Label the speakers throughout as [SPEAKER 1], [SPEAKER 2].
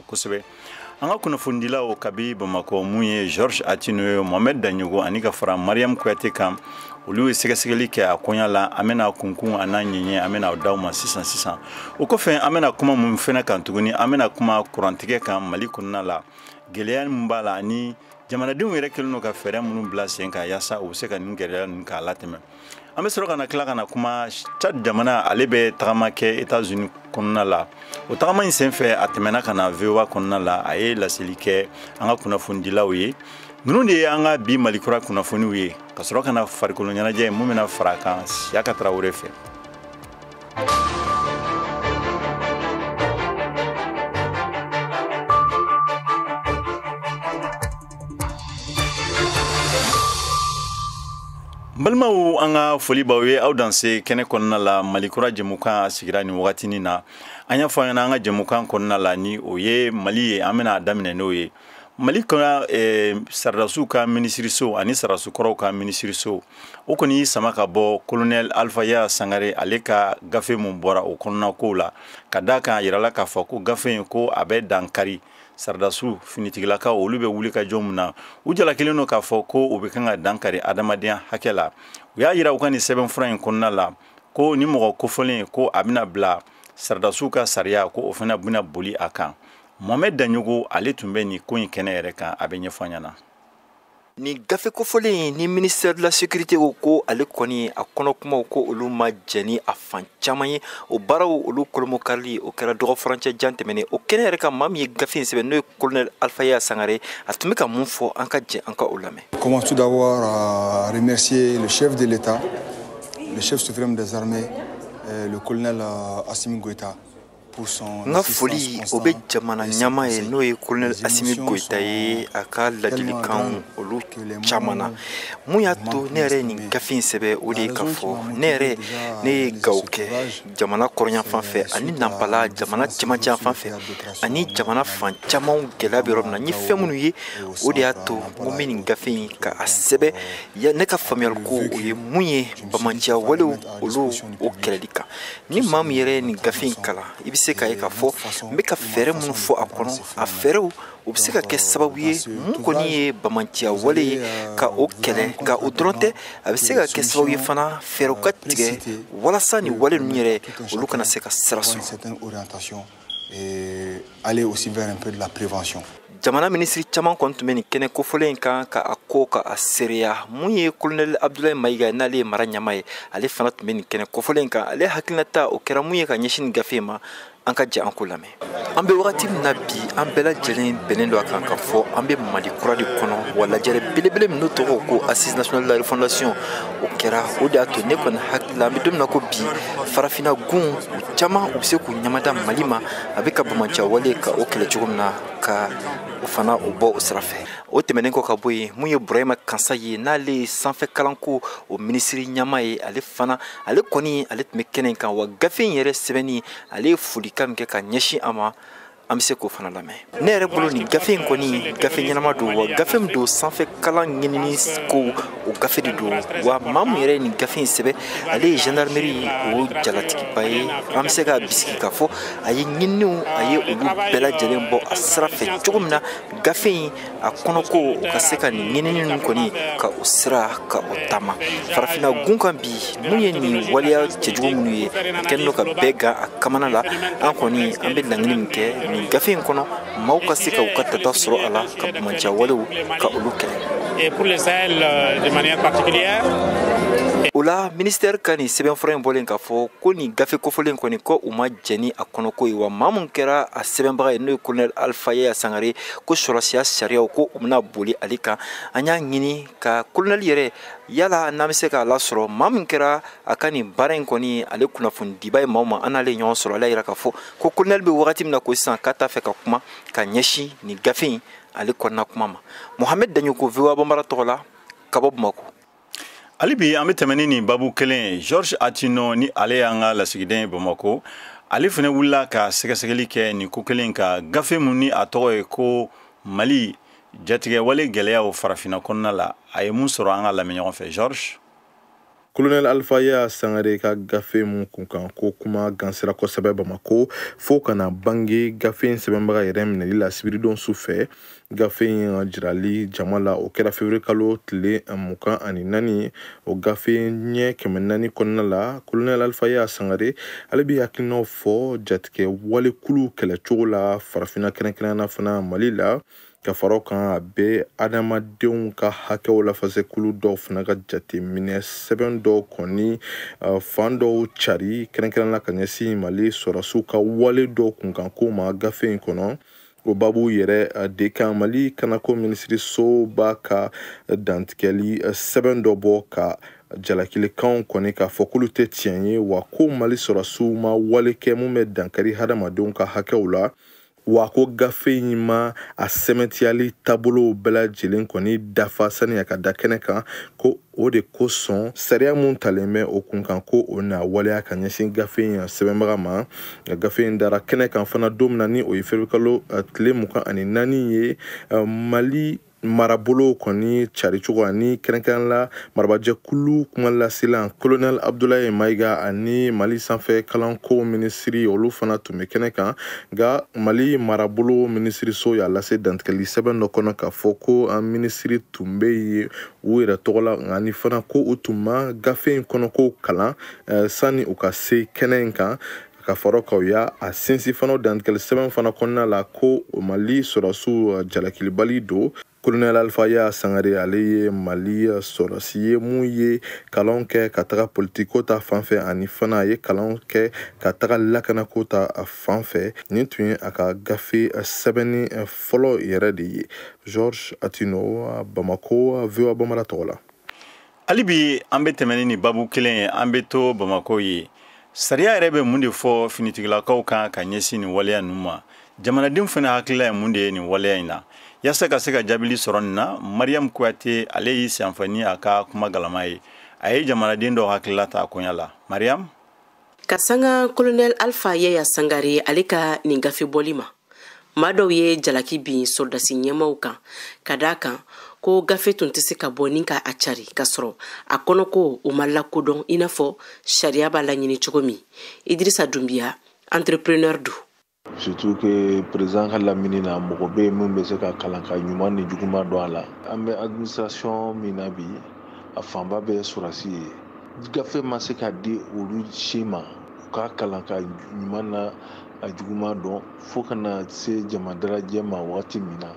[SPEAKER 1] kosɛbɛ. An ka kunnafonidilaw kabi Bamakɔ, mun ye Georges Attino ye, Mohamed Dagnoko ani ka fara Mariam Kuyate kan, olu ye sɛgɛsɛgɛli kɛ a koɲa la. An bɛna kunkun a n'a ɲɛɲɛ, an bɛna d'aw ma sisan sisan. O kɔfɛ, an bɛna kuma mun fɛnɛ kan tuguni? An bɛna kuma kurantigɛ kan Mali kɔnɔna la, gɛlɛya min b'a la ani jamanadenw yɛrɛ kɛlen don ka fɛɛrɛ minnu bila sen kan yaasa u bɛ se ka nin gɛlɛya ninnu k'a latɛmɛ. An bɛ sɔrɔ ka na tila ka na kuma Tchad jamana, ale bɛ tagama kɛ États-Unis kɔnɔna la. O tagama in senfɛ, a tɛmɛna ka na VOA kɔnɔna la, a ye laseli kɛ an ka kunnafonidilaw ye. Ninnu de ye an ka bi Mali kura kunnafoniw ye, ka sɔrɔ ka na farikolo ɲɛnajɛ mun bɛna fara a kan Siyaka Tarawele fɛ. N balimaw, an ka foli b'aw ye, aw danse kɛnɛ kɔnɔna la. Malikura jɛmukan sigira nin wagatinin na. An y'a fɔ an ɲɛna, an ka jɛmukan kɔnɔna la, ni o ye Mali ye, an bɛna daminɛ n'o ye. Mali ka saradasiw ka minisiriso ani saradasu kɔrɔw ka minisiriso, o kɔni y'i sama ka bɔ colonel Alpha Yaya Sangare, ale ka gafe mun bɔra o kɔnɔna kow la, ka d'a kan a yirala k'a fɔ ko gafe in, ko a bɛ dankari saradasiw finitigilakaw, olu bɛ wuli ka jɔ mun na. U jalakilen don k'a fɔ ko u bɛ kan ka dankari adamadenya hakɛ la. U y'a yira u ka nin sɛbɛnfura in kɔnɔna la ko ni mɔgɔ kofɔlen, ko a bɛna bila saradasiw ka sariya, ko o fana bɛna boli a kan. Mohamed Dagnoko, ale tun bɛ nin ko in kɛnɛ yɛrɛ kan, a bɛ ɲɛfɔ an ɲɛna.
[SPEAKER 2] Ni gafe kofɔlen ni ministère de la Sécurité ko ale kɔni a kɔnɔ kumaw, ko olu ma jɛn ni a fan caman ye. O baaraw olu kolomokarili, o kɛra dɔgɔ furancɛ jan tɛmɛnen. O kɛnɛ yɛrɛ kan, maa min ye gafe in sɛbɛn, n'o ye colonel Alpha Yaya Sangare, a tun bɛ ka mun fɔ? An ka jɛ an ka o lamɛn.
[SPEAKER 3] Commence tout d'abord à remercier le chef de l'État, le chef suprême des armées, le colonel Assimi Goïta.
[SPEAKER 2] N ka foli, o bɛ jamana ɲama ye, n'o ye colonel Assimi Goïta ye, a ka ladilikan olu caman na. Mun y'a to ne yɛrɛ ye nin gafe in sɛbɛn? O de ye k'a fɔ ne yɛrɛ, ne ye gawo kɛ jamana kɔrɔnyanfan fɛ ani Nanpala jamana cɛmancɛ fan fɛ ani jamana fan caman, gɛlɛya bɛ yɔrɔ min na. N ye fɛn minnu ye, o de y'a to n ko n bɛ nin gafe in ka a sɛbɛn. Ne ka faamuyali ko, o ye mun ye? Bamanciya walew olu, o kɛlɛli kan. Ni maa min yɛrɛ ye nin gafe in kalan, i bɛ se k'a ye k'a fɔ n bɛ ka fɛɛrɛ minnu fɔ a kɔnɔ, a fɛɛrɛw o bɛ se ka kɛ sababu ye, mun kɔni ye bamanciya wale ye, ka o kɛlɛ. Nka o dɔrɔn tɛ, a bɛ se ka kɛ sababu ye fana, fɛɛrɛw ka tigɛ walasa nin wale ninnu yɛrɛ, olu kana se ka sira sɔrɔ.
[SPEAKER 3] Aller aussi vers un peu de la prévention.
[SPEAKER 2] Jamana minisiri caman kɔni tun bɛ nin kɛnɛ kofɔlen in kan ka a ko ka a seereya. Mun ye colonel Abdoulaye Mayiga, n'ale ye mara ɲama ye, ale fana tun bɛ nin kɛnɛ kofɔlen in kan. Ale hakilinata, o kɛra mun ye ka ɲɛsin nin gafe in ma? An ka jɛ an k'o lamɛn. An bɛ wagati min na bi, an bɛɛ lajɛlen bɛnnen don a kan k'a fɔ an bɛ Mali kura de kɔnɔ. Wa lajɛrɛ belebele min n'o tɔgɔ ko Assise nationale de la refondation, o kɛra. O de y'a to ne kɔni hakili la, an bɛ don min na ko bi, farafinna gun u caman, u bɛ se k'u ɲamada Mali ma, a bɛ ka bamanciya wale ka o kɛlɛ cogo min na, ka o fana o bɔ o sira fɛ. O tɛmɛnen kɔ ka bɔ yen, mun ye Burahima Kansa ye, n'ale ye sanfɛ kalanko o minisiri ɲɛmaa ye, ale fana, ale kɔni, ale tun bɛ kɛnɛ in kan. Wa gafe in yɛrɛ sɛbɛnni, ale ye folikan min kɛ ka ɲɛsin a ma, an bɛ se k'o fana lamɛn. Ne yɛrɛ bolo, nin gafe in kɔni, gafe ɲɛnama don. Wa gafe min don, sanfɛ kalan ɲinini ko, o gafe de don. Wa maa min yɛrɛ ye nin gafe in sɛbɛn, ale ye gendarmerie o jalatigiba ye. An bɛ se k'a bisigi k'a fɔ a ye ɲininiw, a ye olu bɛɛ lajɛlen bɔ a sira fɛ cogo min na gafe in a kɔnɔ ko o ka se ka nin ɲinini ninnu kɔni ka o sira ka o taama farafinna gun kan bi. Mun ye nin waleya cɛjugu minnu ye, a kɛlen don ka bɛɛ gan a kamana la. An kɔni, an bɛ laɲini min kɛ nin gafe in kɔnɔ, maaw ka se ka u ka tata sɔrɔ a la ka bamanciya walew ka olu kɛlɛ.
[SPEAKER 4] Et pour le Sahel de manière particulière.
[SPEAKER 2] O la, ministère ka nin sɛbɛnfura in bɔlen k'a fɔ ko nin gafe kofɔlen kɔni, ko u ma jɛn ni a kɔnɔko ye. Wa maa mun kɛra a sɛbɛnbaga ye, n'o ye colonel Alpha Yaya Sangare, ko sɔrɔsiya sariyaw, ko u bɛna boli ale kan. An y'a ɲini ka colonel yɛrɛ, yala n'an bɛ se k'a lasɔrɔ, maa min kɛra a ka nin baara in kɔni ale kunnafonidiba ye maaw ma. An n'ale ɲɔgɔn sɔrɔ, ale y'a yira k'a fɔ ko colonel bɛ wagati min na ko sisan, k'a t'a fɛ ka kuma ka ɲɛsin nin gafe in ale kɔnɔna kuma ma. Mohamed Dagnoko, VOA Bambara tɔgɔ la, ka bɔ Bamakɔ.
[SPEAKER 1] Hali bi, an bɛ tɛmɛ ni nin babu kelen ye. Georges Attino, ni ale y'an ka lasigiden ye Bamakɔ, ale fana wulila ka sɛgɛsɛgɛli kɛ nin ko kelen ka gafe mun ni a tɔgɔ ye ko Mali jatigɛwale gɛlɛyaw farafinna kɔnɔna la. A ye mun sɔrɔ? An ka lamɛn ɲɔgɔn fɛ, Georges.
[SPEAKER 5] Colonel Alpha Yaya Sangare ka gafe mun kunkan ko kuma gansira kosɛbɛ Bamako fo ka na bange gafe in sɛbɛnbaga yɛrɛ minɛli la sibiridon su fɛ. Gafe in jirali jama la, o kɛra février kalo tile 24. O gafe ɲɛ 400 kɔnɔna la, Colonel Alpha Yaya Sangare ale bɛ hakilinaw fɔ jatigɛ walekulu kɛlɛcogo la farafinna, kɛrɛnkɛrɛnnenya fana Mali la. Ka fara o kan, a bɛ adamadenw ka hakɛw lafasɛkulu dɔw fana ka jateminɛ sɛbɛn dɔw kɔni fan dɔw cari, kɛrɛnkɛrɛnnenya la ka ɲɛsin Mali sɔrɔdasiw ka wale dɔw kunkanko ma gafe in kɔnɔ. O babu yɛrɛ de kan, Mali kanako minisiriso b'a ka dantigɛli sɛbɛn dɔ bɔ ka jalakilikanw kɔni k'a fɔ k'olu tɛ tiɲɛ ye, wa ko Mali sɔrɔdasiw ma wale kɛ mun bɛ dankari hadamadenw ka hakɛw la, wa ko gafe in ma a sɛmɛntiyali taabolow bɛɛ lajɛlen kɔni dafa sani a ka da kɛnɛ kan, ko o de kosɔn sariya mun talen bɛ o kun kan, ko o na waleya ka ɲɛsin gafe in sɛbɛnbaga ma. Gafe in dara kɛnɛ kan fana don min na, ni o ye février kalo tile 24 ye, Mali marabolo kɔni caricogo ani kɛrɛnkɛrɛn la marabajɛkulu kuma lasela Colonel Abdoulaye Mayiga ani Mali sanfɛ kalanko minisiri, olu fana tun bɛ kɛnɛ kan. Nka Mali marabolo minisiriso y'a lase dantigɛli sɛbɛn dɔ kɔnɔ k'a fɔ ko an minisiri tun bɛ yen u yɛrɛ tɔgɔ la, nka ni fana ko u tun ma gafe in kɔnɔko kalan sani u ka se kɛnɛ in kan. Ka fara kan, u y'a a sinsin fana dantigɛli sɛbɛn fana kɔnɔna la ko Mali sɔrɔdasiw jalakilibali don. Colonel Alpha Yaya Sangare, ale ye Mali sɔrɔdasi ye mun ye kalanw kɛ ka taga politiko ta fan fɛ, ani fana a ye kalanw kɛ ka taga lakanako ta fan fɛ. Nin tun ye a ka gafe sɛbɛnni fɔlɔ yɛrɛ de ye. Georges Atino, Bamako, VOA Bambara tɔgɔ la.
[SPEAKER 1] Hali bi an bɛ tɛmɛ ni nin babu kelen ye, an bɛ to Bamako ye. Sariya yɛrɛ bɛ mun de fɔ finitigilakaw kan ka ɲɛsin nin waleya ninnu ma? Jamanadenw fana hakilila ye mun de ye nin waleya in na? Yaasa ka se ka jaabili sɔrɔ nin na, Mariam Kuyate, ale y'i sanfɛ ni a ka kuma galama ye. A ye jamanaden dɔw hakilila ta a koɲa la. Mariam.
[SPEAKER 6] Ka sanga Colonel Alpha Yaya Sangare ale ka nin gafe bɔli ma, maa dɔw ye jalaki bin sɔrɔdasi ɲɛmaw kan, ka d'a kan ko gafe tun tɛ se ka bɔ ni ka a cari ka sɔrɔ a kɔnɔko o ma lakodɔn i n'a fɔ sariya b'a laɲini cogo min. Idirisa Dunbiya, entrepreneur don.
[SPEAKER 7] Surtout que président ka lamini na, mɔgɔ bɛ yen min bɛ se ka kalan ka ɲuman ni juguman dɔn a la. An bɛ administration min na bi, a fanba bɛɛ ye sɔrɔdasi ye. Gafe ma se ka di olu si ma u k'a kalan ka ɲuman na a juguman dɔn fo ka na se jama dalajɛ ma wagati min na.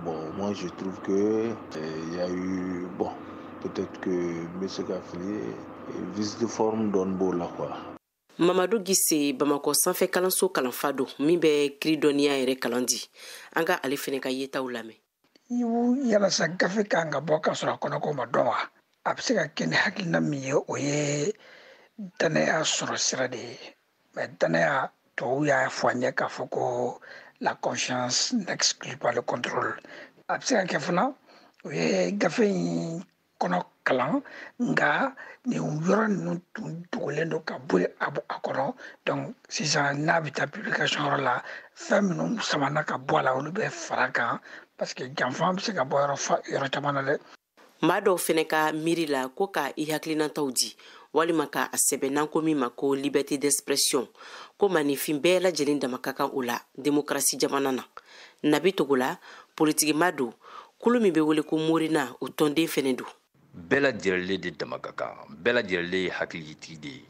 [SPEAKER 7] Bon, moi je trouve que il y a eu, bon, peut-être que n bɛ se ka fili, vice de forme dɔɔni b'o la quoi.
[SPEAKER 6] Mamadu Gise, Bamakɔ sanfɛ kalanso kalanfa don min bɛ kiri dɔnniya yɛrɛ kalan di. An ka ale fɛnɛ ka yetaw lamɛn.
[SPEAKER 8] Yalasa gafe kan ka bɔ ka sɔrɔ a kɔnɔko ma dɔn wa? A bɛ se ka kɛ ni hakilina min ye, o ye danaya sɔrɔ sira de ye. Mais danaya, tubabu y'a fɔ an ye k'a fɔ ko la confiance n'exclut pas le contrôle. A bɛ se ka kɛ fana o ye gafe in kɔnɔ kalan, nka nin yɔrɔ ninnu tun dogolen don ka bɔ a kɔnɔ. Donc sisan n'a bɛ taa publication yɔrɔ la, fɛn minnu samana ka bɔ a la, olu bɛ fara kan, parce que janfa bɛ se ka bɔ yɔrɔ yɔrɔ caman na dɛ.
[SPEAKER 6] Maa dɔw fɛnɛ ka miiri la ko ka i hakilinataw di walima ka a sɛbɛn n'an ko min ma ko liberté d'expression, ko maninfin bɛɛ lajɛlen dama ka kan o la démocratie jamana na. Nabi Togola, politigima don, kulu min bɛ wele ko Morina, o tɔnden fɛnɛ don.
[SPEAKER 9] Bɛɛ lajɛlen de dama ka kan, bɛɛ lajɛlen ye hakilitigi de ye.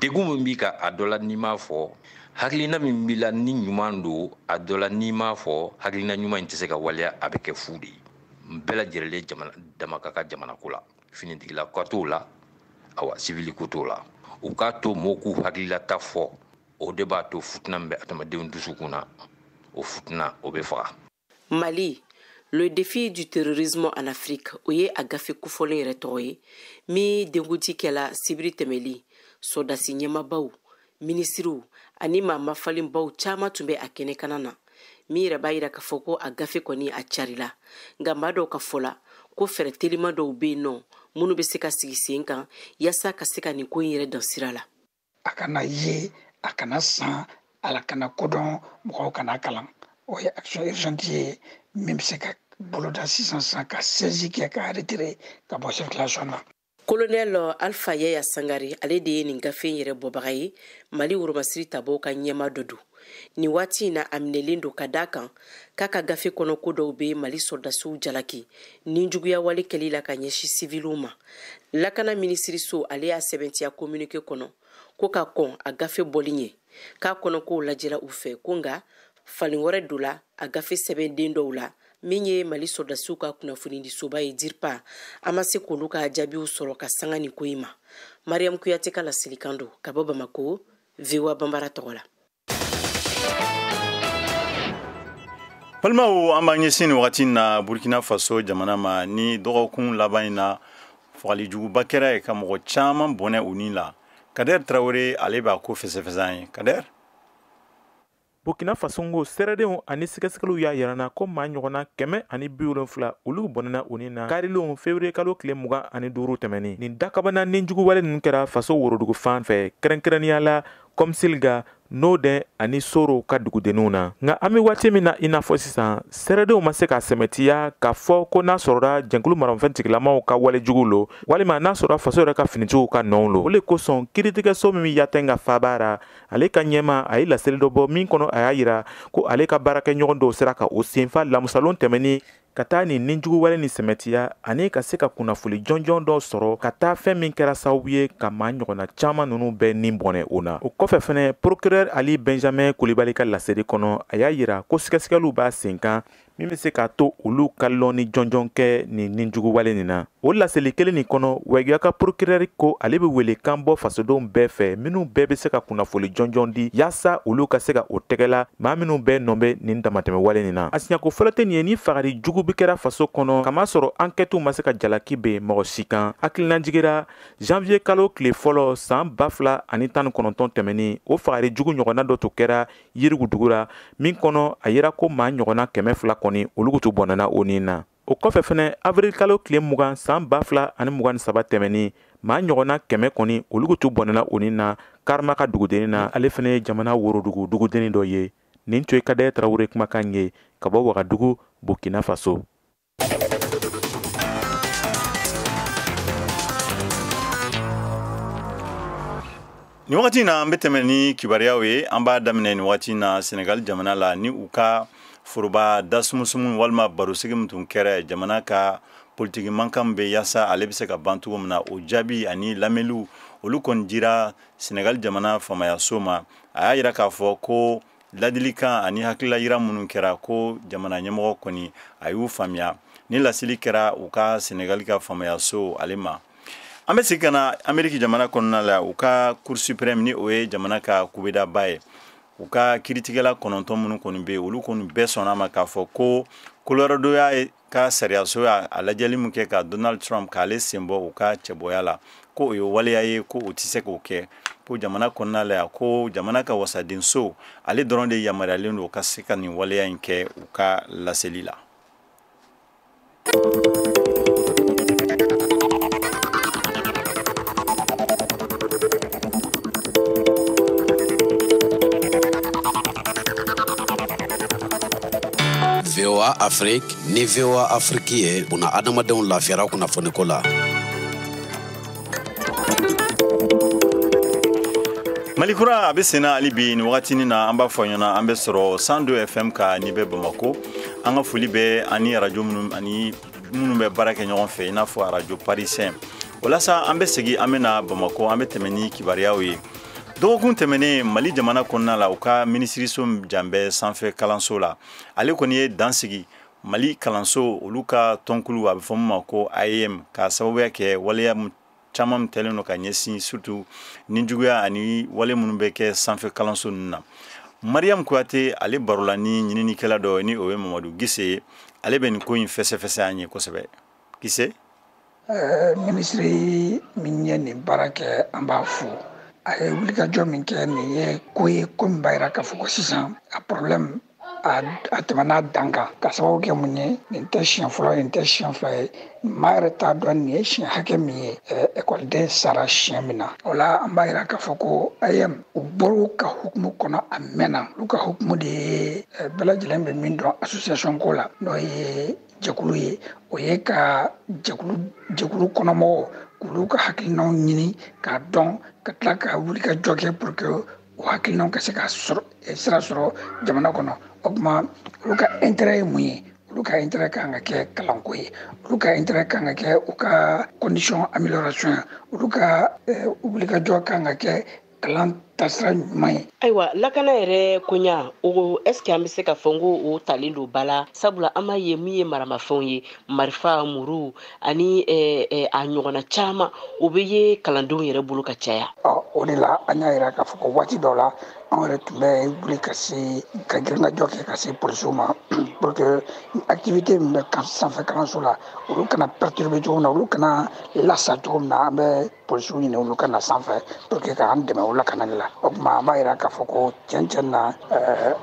[SPEAKER 9] Degun min b'i kan a dɔ la n'i m'a fɔ, hakilina min b'i la ni ɲuman don a dɔ la n'i m'a fɔ, hakilina ɲuman in tɛ se ka waleya, a bɛ kɛ fu de ye. Bɛɛ lajɛlen jamana dama ka kan jamana ko la, finitigila ko t'o la, awa sivili ko t'o la. U k'a to mɔgɔw k'u hakililata fɔ, o de b'a to futina min bɛ adamadenw dusukun na, o futina o bɛ faga.
[SPEAKER 6] Mali, le défi du terrorisme en Afrique, o ye a gafe kofɔlen yɛrɛ tɔgɔ ye min denkundi kɛla sibiri tɛmɛli. Sɔrɔdasi ɲɛmabaw, minisiriw ani maa mafalenbaw caman tun bɛ a kɛnɛkana na, min yɛrɛ b'a yira k'a fɔ ko a gafe kɔni a carila. Nka maa dɔw ka fɔ la ko fɛɛrɛ teliman dɔw bɛ yen nɔ minnu bɛ se ka sigi sen kan yaasa ka se ka nin ko in yɛrɛ dan sira la.
[SPEAKER 8] A kana ye, a kana san, ala kana kodɔn, mɔgɔw kana kalan. O ye action urgente ye min bɛ se ka boloda sisan sisan ka saisie kɛ ka retirer ka bɔ circulation na.
[SPEAKER 6] Colonel Alpha Yaya Sangare, ale de ye nin gafe in yɛrɛ bɔbaga ye, Mali woromasiri tabaw ka ɲɛma dɔ don. Nin waati in na, a minɛlen don ka da kan k'a ka gafe kɔnɔ ko dɔw bɛ Mali sɔrɔdasiw jalaki ni juguya wale kɛli la ka ɲɛsin siviliw ma. Lakana minisiriso, ale y'a sɛbɛntiya communiqué kɔnɔ ko ka kɔn a gafe bɔli ɲɛ, k'a kɔnɔ kow lajɛra u fɛ, ko nka falen wɛrɛ don la a gafe sɛbɛnden dɔw la. Min ye Mali sɔrɔdasiw ka kunnafonidisoba ye DIRPA, an ma se k'olu ka jaabiw sɔrɔ ka sanga nin ko in ma. Mariam Kuyate ka laselikan don ka bɔ Bamako, VOA Banbara tɔgɔ la.
[SPEAKER 1] Balimaw, an b'an ɲɛsin nin wagati in na Burkina Faso jamana ma. Ni dɔgɔkun laban in na, fagalijuguba kɛra yen ka mɔgɔ caman bɔnɛ u ni la. Kader Traoré, ale b'a ko fɛsɛfɛsɛ an ye. Kader.
[SPEAKER 5] Burkina Faso ko sɛrɛdenw ani sɛgɛsɛgɛliw y'a yira na ko maa ɲɔgɔnna 170 olu bɔnɛna u ni na karilon février kalo tile 25 tɛmɛnen. Nin dakabana ni juguwale ninnu kɛra faso worodugu fan fɛ, kɛrɛnkɛrɛnnenya la Komsilga, Noden ani Soro ka dugudenninw na. Nka an bɛ waati min na i n'a fɔ sisan, sɛrɛdenw ma se ka sɛmɛtiya k'a fɔ ko n'a sɔrɔra jɛnkulu maramafɛn tigilamaw ka wale jugu lo, walima n'a sɔrɔra faso yɛrɛ ka finitigiw ka nɔw lo. O le kosɔn kiiritigɛso min bɛ Yatenga faaba ra, ale ka ɲɛma a ye laseli dɔ bɔ min kɔnɔ a y'a yira ko ale ka baarakɛɲɔgɔn dɔw sera ka o senfa lamusalon tɛmɛnen ka taa nin ninjugu wale ni sɛmɛtiya ani ka se ka kunnafoli jɔnjɔn dɔ sɔrɔ ka taa fɛn min kɛra sababu ye ka maa ɲɔgɔnna caman ninnu bɛɛ nin bɔnɛ o na. O kɔfɛ fɛnɛ, procureur Ali Benjamin Kulibali ka laseli kɔnɔ, a y'a yira ko sɛgɛsɛgɛliw b'a sen kan min bɛ se k'a to olu ka lɔnni jɔnjɔn kɛ nin ninjugu wale nin na. O laseli kelen nin kɔnɔ, Wɛgiya ka procureur ko ale bɛ wele kan bɔ fasodenw bɛɛ fɛ minnu bɛɛ bɛ se ka kunnafoli jɔnjɔn di yaasa olu ka se ka o tɛgɛla maa minnu bɛɛ nɔ bɛ nin damatɛmɛ wale nin na. A siɲɛko fɔlɔ tɛ nin ye ni fagali jugu bi kɛra faso kɔnɔ, kamasɔrɔ enquête ma se ka jalaki ben mɔgɔ si kan. Hakilinajigira janvier kalo tile fɔlɔ san 2019 tɛmɛnen, o fagali jugu ɲɔgɔnna dɔ tun kɛra Yirigudugu dugu la min kɔnɔ a yira ko maa ɲɔgɔnna 200 kɔni olu tun bɔnɛna o nin na. O kɔfɛ fɛnɛ, avril kalo tile 20 san 2023 tɛmɛnen, maa ɲɔgɔnna 100 kɔni olu tun bɔnɛna o nin na Karma ka dugudennin na. Ale fɛnɛ ye jamana worodugu dugudennin dɔ ye. Nin tun ye Kader Traoré kumakan ye ka bɔ Wagadugu, Burkina Faso.
[SPEAKER 1] Nin wagati na, an bɛ tɛmɛ ni kibaruyaw ye. An b'a daminɛ nin wagati na Senegal jamana la, ni u ka foroba dasumusumu walima barosigi min tun kɛra jamana ka politiki mankan bɛ yaasa ale bɛ se ka ban cogo min na, o jaabi ani lamɛnliw olu kɔni dira Senegal jamana faamayaso ma. A y'a yira k'a fɔ ko ladilikan ani hakilila minnu kɛra, ko jamana ɲɛmɔgɔ kɔni a y'u faamuya. Ni laseli kɛra u ka Senegal ka faamayaso ale ma. An bɛ segin ka na Ameriki jamana kɔnɔna la. U ka Cour suprême, ni o ye jamana ka kubedaba ye, u ka kiiritigɛla 9 minnu kɔni bɛ yen, olu kɔni bɛɛ sɔnna ma k'a fɔ ko Colorado y'a ka sariyaso y'a lajɛli min kɛ ka Donald Trump k'ale sen bɔ u ka cɛbɔya la, ko o ye waleya ye ko o tɛ se k'o kɛ, ko jamana kɔnɔna la yan, ko jamana ka wasadenso ale dɔrɔn de yamaruyalen don ka se ka nin waleya in kɛ u ka laseli la.
[SPEAKER 10] VOA Afrique ni VOA Afrique ye buna adamadenw lafiyara kunnafoniko la.
[SPEAKER 1] Mali kura a bɛ senna hali bi nin wagatinin na. An b'a fɔ ɲɛna, an bɛ sɔrɔ 102 FM ka ni bɛ Bamako. An ka foli bɛ ani arajo minnu ani minnu bɛ baara kɛ ɲɔgɔn fɛ, i n'a fɔ arajo Parisien. O la sa, an bɛ segin, an bɛ na Bamako, an bɛ tɛmɛ ni kibaruyaw ye. Dɔgɔkun tɛmɛnen, Mali jamana kɔnɔna la, u ka minisiriso jan bɛ sanfɛ kalanso la, ale kɔni ye dan sigi Mali kalanso olu ka tɔnkulu, a bɛ fɔ min ma ko AEM, k'a sababuya kɛ waleya caman tɛlen don ka ɲɛsin surtout nijuguya ani wale minnu bɛ kɛ sanfɛ kalanso ninnu na. Mariam Kuyate, ale barola ni ɲininikɛla dɔ, ni o ye Mamadu Gise ye. Ale bɛ nin ko in fɛsɛfɛsɛ an ye kosɛbɛ. Gise.
[SPEAKER 8] Minisiri min ye nin baara kɛ, an b'a fo. A ye wulikajɔ min kɛ, nin ye ko ye ko min b'a yira k'a fɔ ko sisan a problème a tɛmɛna dan kan ka sababu kɛ mun ye. Nin tɛ siɲɛ fɔlɔ ye, nin tɛ siɲɛ fila ye, maa yɛrɛ t'a dɔn nin ye siɲɛ hakɛ min ye ekɔliden sara siɲɛ min na. O la an b'a yira k'a fɔ ko AEEM u bɔr'u ka hukumu kɔnɔ a mɛnna. Olu ka hukumu de ye bɛɛ lajɛlen bɛ min dɔn association ko la, n'o ye jɛkulu ye, o ye ka jɛkulu kɔnɔmɔgɔw k'olu ka hakilinaw ɲini k'a dɔn ka tila ka wuli ka jɔ kɛ pour que o hakilinaw ka se ka sira sɔrɔ jamana kɔnɔ. O tuma olu ka intérêt ye mun ye? Olu ka intérêt kan ka kɛ kalanko ye, olu ka intérêt kan ka kɛ u ka condition amélioration ye, olu ka wulikajɔ kan ka kɛ kalan taasira ɲuman ye.
[SPEAKER 6] Ayiwa, lakana yɛrɛ koɲa o, est ce que an bɛ se ka fɔ n ko o talen don ba la? Sabula an b'a ye min ye maramafɛnw ye, marifa, muru ani a ɲɔgɔnna caman, o bɛ ye kalandenw yɛrɛ bolo ka caya.
[SPEAKER 8] O de la an y'a yira k'a fɔ ko waati dɔ la anw yɛrɛ tun bɛ wuli ka se ka girin ka jɔ kɛ ka se polisiw ma pour que activité min bɛ sanfɛ kalanso la, olu kana perturber cogo min na, olu kana lasa cogo min na, an bɛ polisiw ɲini olu ka na sanfɛ pour que k'an dɛmɛ o lakanali la. O tuma an b'a yira k'a fɔ ko tiɲɛ na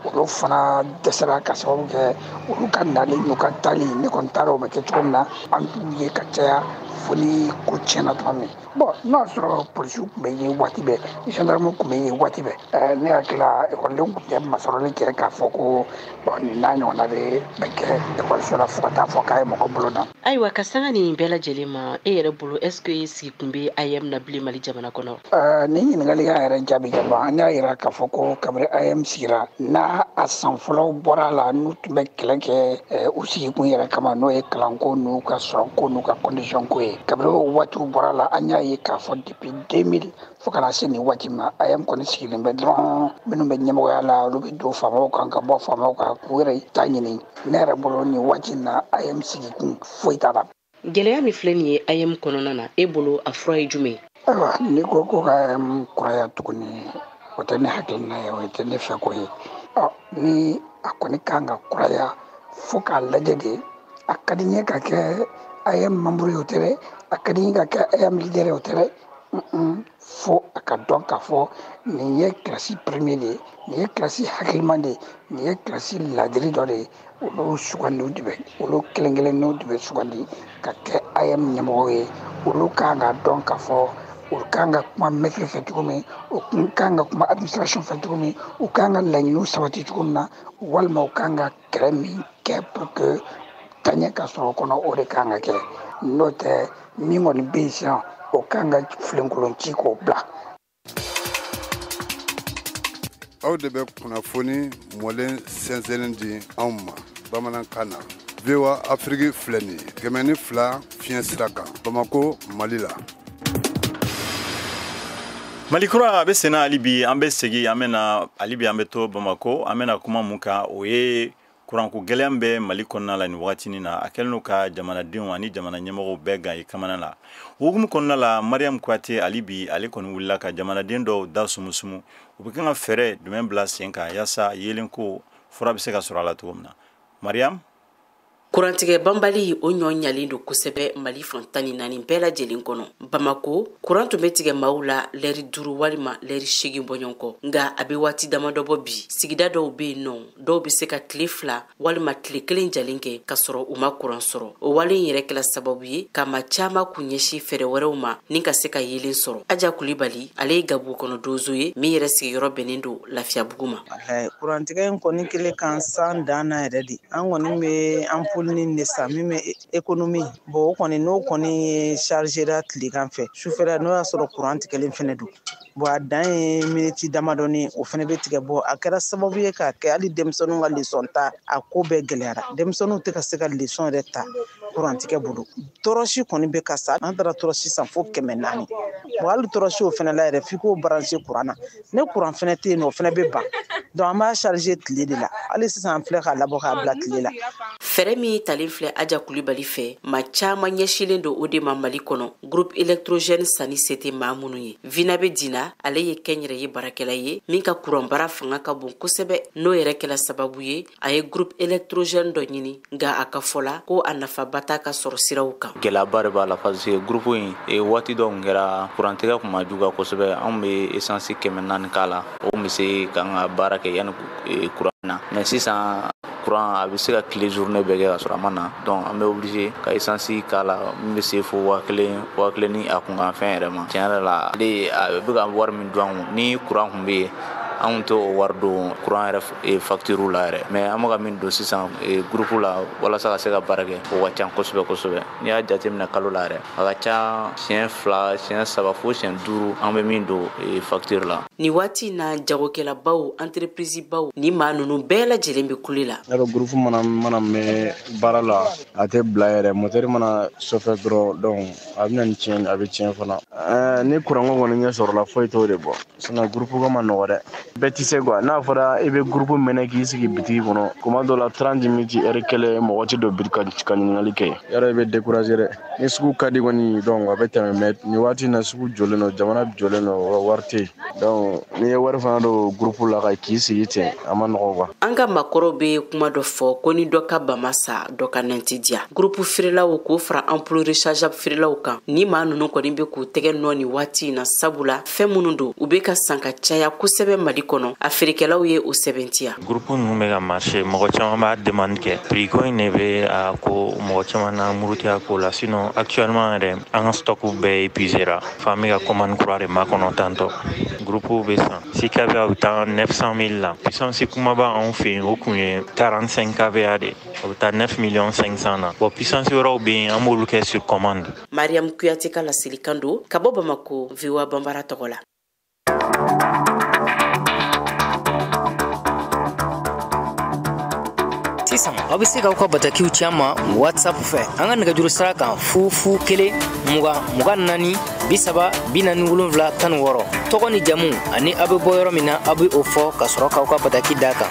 [SPEAKER 8] olu fana dɛsɛra ka sababu kɛ olu ka nali n'u ka taali. Ne kɔni t'a dɔn o bɛ kɛ cogo min na, an t'u ye ka caya fo ni ko tiɲɛna tuma min. Bon, n'o y'a sɔrɔ polisiw tun bɛ yen waati bɛɛ, gendarmew tun bɛ yen waati bɛɛ, ne hakili la ekɔlidenw tun tɛ masɔrɔli kɛ k'a fɔ ko bon nin n'a ɲɔgɔnna de bɛ kɛ ekɔliso la fo ka taa fɔ k'a ye mɔgɔ bolo dan.
[SPEAKER 6] Ayiwa, ka sanga nin bɛɛ lajɛlen ma, e yɛrɛ bolo, est ce que sigi kun bɛ AEEM na bilen Mali jamana kɔnɔ?
[SPEAKER 8] Nin ɲininkali y'a yɛrɛ jaabi ka ban. An y'a yira k'a fɔ ko kabini AEEM sigira, n'a a san fɔlɔ bɔra a la, n'u tun bɛ kɛlɛ kɛ u sigikun yɛrɛ kama, n'o ye kalanko n'u ka sɔrɔko n'u ka condition ko ye, kabini o waatiw bɔra la, an y'a ye k'a fɔ depuis 2000 fo kana se nin waati ma, AEEM kɔni sigilen bɛ dɔrɔn. Minnu bɛ ɲɛmɔgɔya la, olu bɛ don faamaw kan ka bɔ faamaw kan k'u yɛrɛ ta ɲini. Ne yɛrɛ bolo, nin waati in na, AEEM sigikun foyi t'a la.
[SPEAKER 6] Gɛlɛya min filɛ nin ye AEEM kɔnɔna na, e bolo a fura ye jumɛn ye?
[SPEAKER 8] Ayiwa, n'i ko ko ka AEEM kuraya tuguni, o tɛ ne hakilina ye, o tɛ ne fɛ ko ye. Ɔ ni a kɔni kan ka kuraya, fo k'a lajɛ de. A ka di n ye ka kɛ AEEM membre ye, o tɛ dɛ. A ka di n ye ka kɛ AEEM leader ye, o tɛ dɛ. Fo a ka dɔn k'a fɔ nin ye kilasi premier de ye, nin ye kilasi hakiliman de ye, nin ye kilasi ladiri dɔ de ye. Olu sugandiw de bɛ, olu kelen kelenninw de bɛ sugandi ka kɛ AEEM ɲɛmɔgɔ ye. Olu kan ka dɔn k'a fɔ u kan ka kuma mɛtiri fɛ cogo min, u kan ka kuma administration fɛ cogo min, u kan ka laɲiniw sabati cogo min na, walima u kan ka kɛlɛ min kɛ pour que taɲɛ ka sɔrɔ o kɔnɔ, o de kan ka kɛ. N'o tɛ, min kɔni bɛ yen sisan, o kan ka filenkolon ci k'o bila.
[SPEAKER 11] Aw de bɛ kunnafoni mɔlen sɛnsɛnnen di anw ma bamanankan na. VOA Afrique filɛ nin ye, 102 fiɲɛ sira kan, Bamako, Mali la.
[SPEAKER 1] Mali kura a bɛ senna hali bi. An bɛ segin, an bɛna hali bi, an bɛ to Bamako. An bɛna kuma mun kan, o ye kuranko gɛlɛya bɛ Mali kɔnɔna la nin wagatinin na. A kɛlen don ka jamanadenw ani jamana ɲɛmɔgɔw bɛɛ gan i kamana la. O hukumu kɔnɔna la, Mariam Kuyate hali bi, ale kɔni wulila ka jamanaden dɔw da sumusumu, u bɛ kan ka fɛɛrɛ jumɛn bila sen kan yaasa yeelenko fura bɛ se ka sɔrɔ a la cogo min na. Mariam.
[SPEAKER 6] Kurantigɛ banbali, o ɲɔ ɲalen don kosɛbɛ Mali fan 14 bɛɛ lajɛlen kɔnɔ. Bamako, kuran tun bɛ tigɛ maaw la lɛri 5 walima lɛri 8 bɔɲɔgɔn kɔ, nka a bɛ waati damadɔ bɔ bi, sigida dɔw bɛ yen nɔ, dɔw bɛ se ka tile 2 walima tile 1 jalen kɛ ka sɔrɔ u ma kuran sɔrɔ. O wale in yɛrɛ kɛla sababu ye ka maa caman kun ɲɛsin fɛɛrɛ wɛrɛw ma ni ka se ka yeelen sɔrɔ. Aja Kulibali, ale ye Gabugu kɔnɔ donso ye min yɛrɛ sigiyɔrɔ bɛnnen don Lafiyabugu ma.
[SPEAKER 12] Kurantigɛ in kɔni kɛlen kan san dan na yɛrɛ de, an kɔni bɛ ampoule ni de san min bɛ économie. Bon, o kɔni, n'o kɔni ye chargera tilegan fɛ, sufɛla n'o y'a sɔrɔ kuran tigɛlen fɛnɛ don, bon, a dan ye miniti damadɔni, o fɛnɛ bɛ tigɛ. Bɔ a kɛra sababu ye k'a kɛ hali denmisɛnninw ka leçon ta, a ko bɛɛ gɛlɛyara. Denmisɛnninw tɛ ka se ka leçon yɛrɛ ta kurantigɛ bolo. Torche kɔni bɛ ka sa, an taara torche san fo 400. Bon, hali torche o fɛnɛ la yɛrɛ, f'i k'o brancher kuran na. Ne kuran fɛnɛ tɛ yen nɔ, o fɛnɛ bɛ ban. Donc an b'a charger tile de la. Hali sisan an filɛ k'a labɔ k'a bila tile la.
[SPEAKER 6] Fɛɛrɛ min talen filɛ Aja Kulibali fɛ, maa caman ɲɛsilen don o de ma Mali kɔnɔ. Groupe électrogène sanni se tɛ maa minnu ye. Vinabe Dina, ale ye kɛnyɛrɛye baarakɛla ye min ka kuranbaara fanga ka bon kosɛbɛ, n'o yɛrɛ kɛla sababu ye a ye groupe électrogène dɔ ɲini, nka a ka fɔ la ko a nafaba t'a ka sɔrɔ siraw kan.
[SPEAKER 13] Gɛlɛyaba de b'a la parce que groupe in waati dɔ tun kɛra kurantigɛ tun ma juguya kosɛbɛ, anw bɛ essence 400 k'a la, o tun bɛ se k'an ka baara kɛ yanni kuran na. Mais sisan courant a bɛ se ka tile journée bɛɛ kɛ ka sɔrɔ a ma na, donc an bɛ obligé ka essence k'a la min bɛ se fo 1000 ni a kunkan fɛn yɛrɛ ma. Tiɲɛ yɛrɛ la ale a bɛ ka wari min don an kun, ni courant tun bɛ yen anw t'o wari don courant yɛrɛ facture la yɛrɛ, mais an bɛ ka min don sisan groupe la walasa ka se ka baara kɛ, o ka ca kosɛbɛ kosɛbɛ. N'i y'a jateminɛ kalo la yɛrɛ, a ka ca siɲɛ 2, siɲɛ 3 fo siɲɛ 5 an bɛ min don facture la.
[SPEAKER 6] Nin waati in na jagokɛlabaw, entreprise baw ni maa ninnu bɛɛ lajɛlen bɛ kule la.
[SPEAKER 14] Yarɔ groupe mana mɛn baara la, a tɛ bila yɛrɛ, moteur mana sɔfɛ dɔrɔn, donc a bɛ na ni tiɲɛ, a bɛ tiɲɛ fana. Ni kuranko kɔni ɲɛ sɔrɔla foyi t'o de bɔ, sinon groupe ko ma nɔgɔ dɛ. Bɛɛ tɛ se quoi, n'a fɔra i bɛ groupe mɛnɛ k'i sigi bitigi kɔnɔ, kuma dɔ la 30 minutes heure kelen mɔgɔ tɛ don bitigi ka ɲininkali kɛ, yarɔ i bɛ décourager dɛ. Ni sugu ka di kɔni donc a bɛ tɛmɛ, mais nin waati in na sugu jɔlen don, jamana jɔlen don, wari tɛ yen, donc n'i ye wari fana don groupe la ka k'i sigi ten, a ma nɔgɔ quoi.
[SPEAKER 6] An ka maakɔrɔw bɛ kuma dɔ fɔ ko ni dɔ ka bama sa, dɔ ka nan tɛ diya. Groupe feerelaw k'o fara ampoule rechargeable feerelaw kan, ni maa ninnu kɔni bɛ k'u tɛgɛ nɔ nin waati in na, sabula fɛn minnu don u bɛ ka san ka caya kosɛbɛ Mali kɔnɔ, a feerekɛlaw ye o sɛbɛntiya.
[SPEAKER 15] Groupe ninnu bɛ ka marché, mɔgɔ caman b'a demande kɛ, prix ko in de bɛ a ko mɔgɔ caman na muruti a ko la, sinon actuellement yɛrɛ an ka stock bɛɛ épuisé ra, fo an bɛ ka commande kura de makɔnɔ tantɔ. Groupe bɛ san 6 kVA bɛ taa 900 000 la, puissance kumaba anw fɛ yen o kun ye 45 kVA de, o bɛ taa 9 500 na. Bon puissance wɛrɛw bɛ yen, an b'olu kɛ sur commande.
[SPEAKER 6] Mariam Kuyate ka laselikan don ka bɔ Bamako, VOA Banbara tɔgɔ la.
[SPEAKER 16] Sisan aw bɛ se k'aw ka batakiw ci an ma WhatsApp fɛ an ka nɛgɛjuru sira kan 0 0 1 20 24 30 47 16. Tɔgɔ ni jamu ani aw bɛ bɔ yɔrɔ min na, aw bɛ o fɔ ka sɔrɔ k'aw ka bataki d'a kan.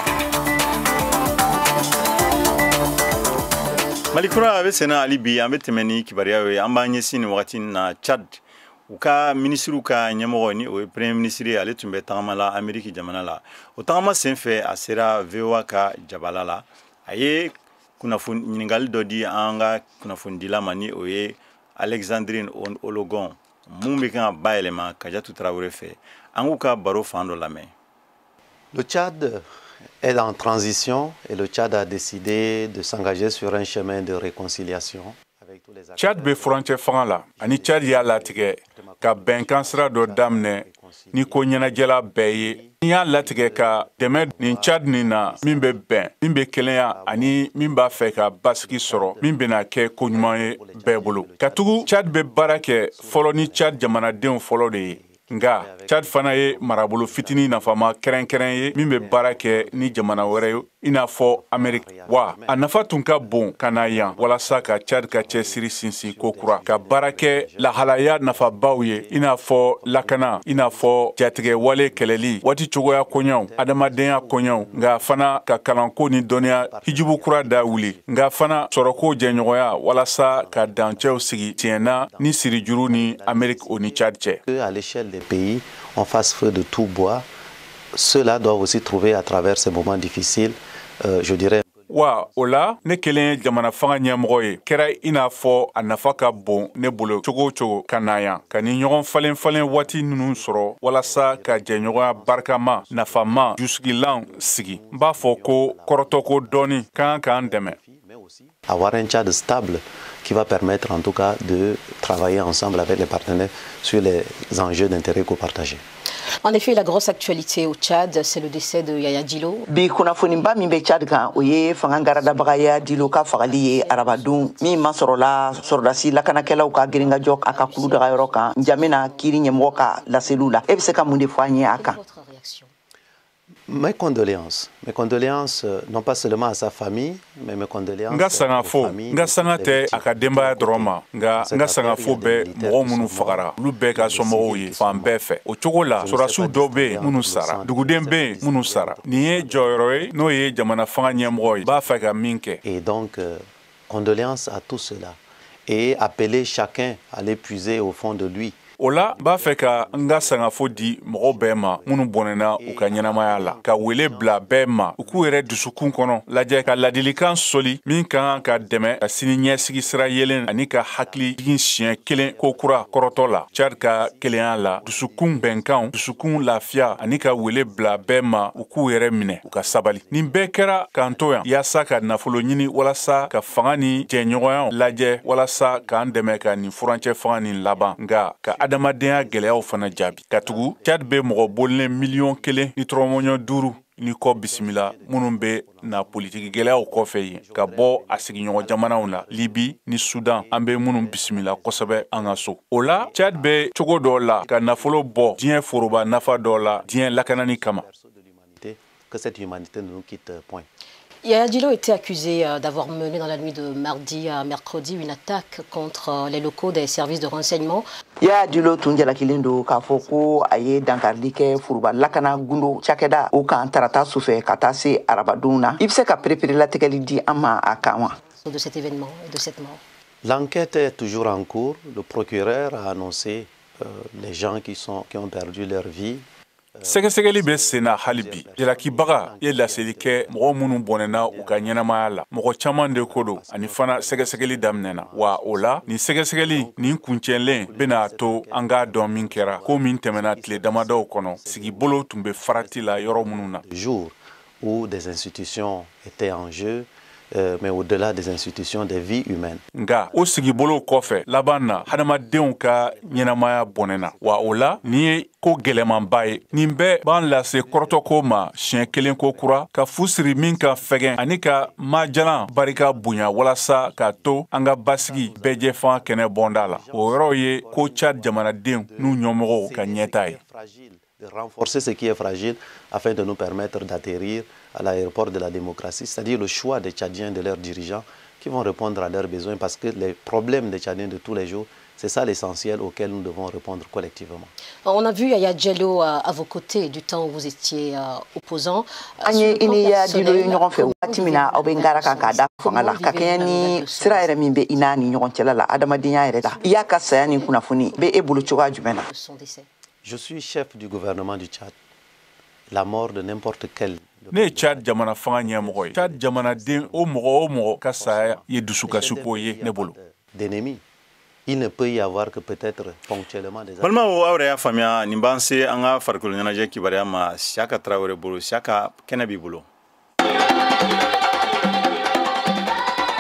[SPEAKER 1] Mali kura a bɛ senna hali bi, an bɛ tɛmɛ ni kibaruyaw ye. An b'an ɲɛsin nin wagati in na Tchad, u ka minisiriw ka ɲɛmɔgɔ ni o ye premier ministre ye, ale tun bɛ tagama la Ameriki jamana la. O tagama senfɛ a sera VOA ka jabala la, a ye kunnafoni ɲininkali dɔ di an ka kunnafonidila ma ni o ye Alexandrine Ologon, mun bɛ kan ka bayɛlɛma Kajatu Tarawele fɛ. An k'u ka baro fan dɔ lamɛn.
[SPEAKER 17] Le Tchad est en transition et le Tchad a décidé de s'engager sur un chemin de réconciliation.
[SPEAKER 18] Tchad bɛ furancɛ fanga la ani Tchad y'a latigɛ ka bɛnkan sira dɔ daminɛ ni ko ɲɛnajɛla bɛɛ ye. N y'a latigɛ ka dɛmɛ nin Tchad nin na min bɛ bɛn, min bɛ kelenya ani min b'a fɛ ka basigi sɔrɔ, min bɛna kɛ ko ɲuman ye bɛɛ bolo. Katugu Tchad bɛ baara kɛ fɔlɔ ni Tchad jamanadenw fɔlɔ de ye. Nka Tchad fana ye marabolo fitinin nafama kɛrɛnkɛrɛn ye min bɛ baara kɛ ni jamana wɛrɛ ye i n'a fɔ Ameriki. Wa a nafa tun ka bon ka na yan walasa ka Tchad ka cɛsiri sinsin ko kura, ka baara kɛ lahalaya nafabaw ye i n'a fɔ lakana, i n'a fɔ jatigɛwale kɛlɛli, waati cogoya koɲɛw, adamadenya koɲɛw, nka fana ka kalanko ni dɔnniya hijibu kura da wuli, nka fana sɔrɔko jɛɲɔgɔnya walasa ka dancɛw sigi tiɲɛna ni sirijuru ni Ameriki o ni Tchad cɛ.
[SPEAKER 17] Des pays, on fasse feu de tout bois. Ceux-là doivent aussi trouver à travers ces moments difficiles, je dirais.
[SPEAKER 18] Wa o la ne kelen ye jamana fanga ɲɛmɔgɔ ye, kɛra i n'a fɔ a nafa ka bon ne bolo cogo o cogo ka na yan ka ni ɲɔgɔn falen falen waati ninnu sɔrɔ walasa ka jɛɲɔgɔnya barikama nafama jusigilan sigi. N b'a fɔ ko kɔrɔtɔko dɔɔni ka kan k'an dɛmɛ.
[SPEAKER 17] Avoir un Tchad stable qui va permettre en tout cas de travailler ensemble avec les partenaires sur les enjeux d'intérêt copartagés.
[SPEAKER 19] En effet, la grosse actualité au Tchad, c'est le décès de Yaya Dillo.
[SPEAKER 20] Bi kunnafoniba min bɛ Tchad kan, o ye fanga garadabaga Yaya Dillo ka fagali ye arabadon min masɔrɔla sɔrɔdasi lakanakɛlaw ka girinkajɔ a ka kulu dagayɔrɔ kan N'Djamena kiiri ɲɛmɔgɔ ka laseliw la. E bɛ se ka mun de fɔ an ye a kan?
[SPEAKER 17] Mes condoléances. Mes condoléances, non pas seulement à sa famille, mais mes condoléances.
[SPEAKER 18] N ka sangafo, n ka sanga tɛ a ka denbaya dɔrɔn ma, nka n ka sangafo bɛ mɔgɔ minnu fagara, olu bɛɛ ka somɔgɔw ye fan bɛɛ fɛ. O cogo la, sɔrɔdasiw dɔw bɛ yen minnu sara, duguden bɛ yen minnu sara. Nin ye jɔyɔrɔ ye n'o ye jamana fanga ɲɛmɔgɔ ye, b'a fɛ ka min kɛ.
[SPEAKER 17] Et donc, condoléances à tous ceux-là et appeler chacun à l'épuiser au fond de lui.
[SPEAKER 18] O la, n b'a fɛ ka n ka sangafo di mɔgɔw bɛɛ ma minnu bɔnɛna u ka ɲɛnamaya la, ka wele bila bɛɛ ma u k'u yɛrɛ dusukun kɔnɔ lajɛ, ka ladilikan soli min ka kan ka dɛmɛ ka sini ɲɛsigi sira yelen ani ka hakili jigin siɲɛ kelen ko kura kɔrɔtɔ la Tchad ka kelenya la, dusukun bɛnkanw, dusukun lafiya, ani ka wele bila bɛɛ ma u k'u yɛrɛ minɛ, u ka sabali. Nin bɛɛ kɛra k'an to yan yaasa ka nafolo ɲini, walasa ka fanga ni jɛɲɔgɔnyaw lajɛ, walasa k'an dɛmɛ ka nin furancɛ fanga nin laban, nka ka adamadenya gɛlɛyaw fana jaabi, katugu Tchad bɛ mɔgɔ bolilen 1,5 miliyɔn ni kɔ bisimila minnu bɛ na politiki gɛlɛyaw kɔfɛ yen ka bɔ a sigiɲɔgɔn jamanaw la, Libi ni Sudan, an bɛ minnu bisimila kosɛbɛ an ka so. O la, Tchad bɛ cogo dɔ la ka nafolo bɔ diɲɛ foroba nafa dɔ la diɲɛ lakanani kama.
[SPEAKER 17] Que cette humanité ne nous quitte point.
[SPEAKER 19] Yaya Dillo était accusé d'avoir mené dans la nuit de mardi à mercredi une attaque contre les locaux des services de renseignement.
[SPEAKER 20] Yaya Dillo tun jalakilen don k'a fɔ ko a ye dankarili kɛ foroba lakana gundo cakɛda o kan tarata sufɛ ka taa se arabadon na. I bɛ se ka pereperelatigɛli di an ma a kan wa?
[SPEAKER 19] De cet événement et de cette mort.
[SPEAKER 17] L'enquête est toujours en cours. Le procureur a annoncé les gens qui ont perdu leur vie.
[SPEAKER 18] Sɛgɛsɛgɛli bɛ sen na hali bi. Jalakibaga ye laseli kɛ mɔgɔ minnu bɔnɛna u ka ɲɛnamaya la, mɔgɔ caman de ko don, ani fana sɛgɛsɛgɛli daminɛna wa. O la, nin sɛgɛsɛgɛli nin kuncɛlen bena to an k'a dɔn min kɛra, ko min tɛmɛna tile damadɔw kɔnɔ, sigibolo tun bɛ farati la yɔrɔ minnu na.
[SPEAKER 17] Jour où des institutions étaient en jeu, mais au-delà des institutions, des vies humaines.
[SPEAKER 18] Nga o sigibolo kɔfɛ, laban na hadamadenw ka ɲɛnamaya bɔnɛna wa. O la, nin ye ko gɛlɛmanba ye. Nin bɛɛ b'an lase kɔrɔtɔko ma siɲɛ kelen ko kura, ka fu siri min ka fɛgɛn ani ka majalan barika bonya, walasa k'a to an ka basigi bɛɛjɛfan kɛnɛ bɔnda la. O yɔrɔ ye ko Tchad jamanadenw n'u ɲɛmɔgɔw ka ɲɛta ye.
[SPEAKER 17] De renforcer ce qui est fragile afin de nous permettre d'atterrir à l'aéroport de la démocratie, c'est-à-dire le choix des Tchadiens, de leurs dirigeants qui vont répondre à leurs besoins, parce que les problèmes des Tchadiens de tous les jours, c'est ça l'essentiel auquel nous devons répondre collectivement.
[SPEAKER 19] On a vu Yaya Diallo à vos côtés du temps où vous étiez opposant.
[SPEAKER 20] An ye i ni Yaya Dillo ye ɲɔgɔn fɛ waati min na aw bɛ ngara kan k'a da fanga la, ka kɛɲɛ ni sira yɛrɛ min bɛ i n'a ni ɲɔgɔn cɛla la, adamadenya yɛrɛ la, i y'a ka saya ni kunnafoni bɛ e bolo cogoya jumɛn na?
[SPEAKER 17] Je suis chef du gouvernement du Tchad. La mort de n'importe quel
[SPEAKER 18] Ne ye Tchad jamana fanga ɲɛmɔgɔ ye. Tchad jamanaden o mɔgɔ o mɔgɔ ka saya ye dusukasiko ye ne bolo.
[SPEAKER 17] D'ennemis. Il ne peut y avoir que peut-être ponctuellement des
[SPEAKER 1] Balimaw, aw yɛrɛ y'a faamuya, nin b'an se an ka farikolo ɲɛnajɛ kibaruya ma Siyaka Tarawele bolo. Siyaka, kɛnɛ b'i bolo.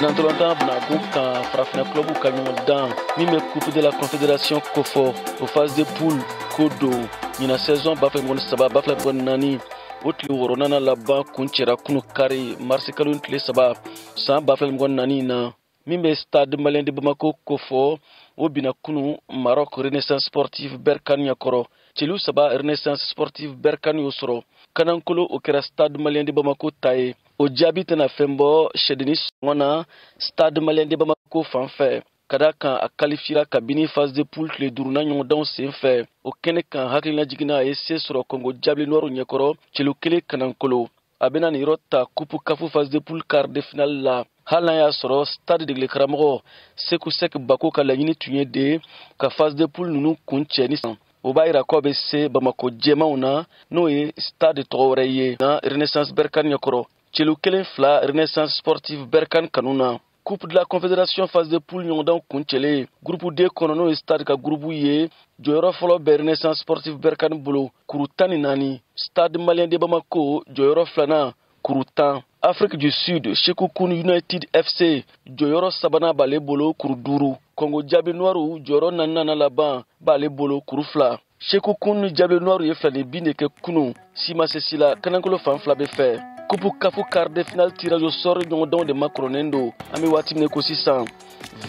[SPEAKER 21] Ntolantan binagun kan, farafinna club ka ɲɔgɔn dan min bɛ Coupe de la Confédération kofɔ, o phase de poule ko don. Ɲinan saison 2023 2024, o tile wɔɔrɔnan laban kuncɛra kunu kari, marisi kalo tile 3, san 2024 na. Min bɛ Stade Malien de Bamako kofɔ, o bina kunu Maroc Renaissance Sportive Berkane ɲɛkɔrɔ, celu 3 Renaissance Sportive Berkane y'o sɔrɔ. Kanankolo, o kɛra Stade Malien de Bamako ta ye. O jaabi tɛna fɛn bɔ sɛdenni sɔngɔ na Stade Malien de Bamako fan fɛ, ka da kan a kalifira kabini phase de poule tile duurunan ɲɔgɔndanw sen fɛ. O kɛnɛ kan, hakilina jiginna, a ye se sɔrɔ Congo Diables Noirs ɲɛkɔrɔ, celu 1 kanankolo. A bɛna nin yɔrɔ ta Coupe CAF phase de poule quart de finale la, hali n'a y'a sɔrɔ Stade degeli karamɔgɔ Seku Sek Bako ka laɲini tun ye de ka phase de poule ninnu kuncɛ ni san. O b'a yira k'a bɛ se Bamako jɛmanw na, n'o ye Stade tɔgɔ wɛrɛ ye, na Renaissance Berkane ɲɛkɔrɔ, celu 1 2 Renaissance Sportive Berkane kanu na. Coupe de la Confédération phase de poule ɲɔgɔndanw kuncɛlen, groupe D kɔnɔ, n'o ye Stade ka groupe ye, jɔyɔrɔ fɔlɔ bɛ Renaissance Sportive Berkane bolo, kuru 14. Stade Malien de Bamako, jɔyɔrɔ filanan, kuru 10. Afrique du Sud, Sekhukhune United FC, jɔyɔrɔ sabanan b'ale bolo, kuru 5. Congo Diables Noirs, jɔyɔrɔ naaninan laban b'ale bolo, kuru 2. Sekhukhune Diables Noirs ye filani bin de kɛ kunu, si ma se si la, kanankolo fan fila bɛ fɛ. Coupe CAF quart de finale tirage au sort ɲɔgɔndanw de makɔrɔnen don an bɛ waati min ko sisan.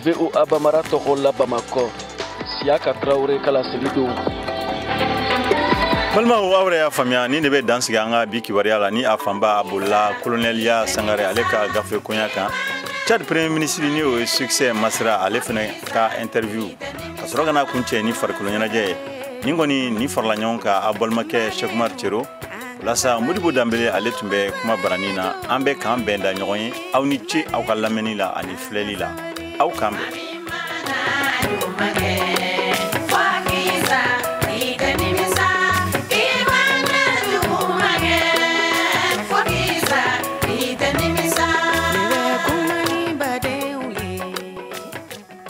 [SPEAKER 21] VOA Bamara tɔgɔ la Bamakɔ, Siyaka Tarawele ka laseli don.
[SPEAKER 1] Balimaw, aw yɛrɛ y'a faamuya, nin de bɛ dan sigi an ka bi kibaruya la, ni a fanba a bolila colonel Sangare ale ka gafe koɲa kan, Tchad premier ministre ni o ye Succès Masra, ale fɛnɛ ka interview, ka sɔrɔ ka n'a kuncɛ ni farikolo ɲɛnajɛ ye. Nin kɔni nin farala ɲɔgɔn kan, a balimakɛ Cheikh Cero walasa Modibo Danbele, ale tun bɛ kuma baranin na. An bɛ k'an bɛn da ɲɔgɔn ye. Aw ni ce aw ka lamɛnni la ani filɛli la. Aw k'an bɛn.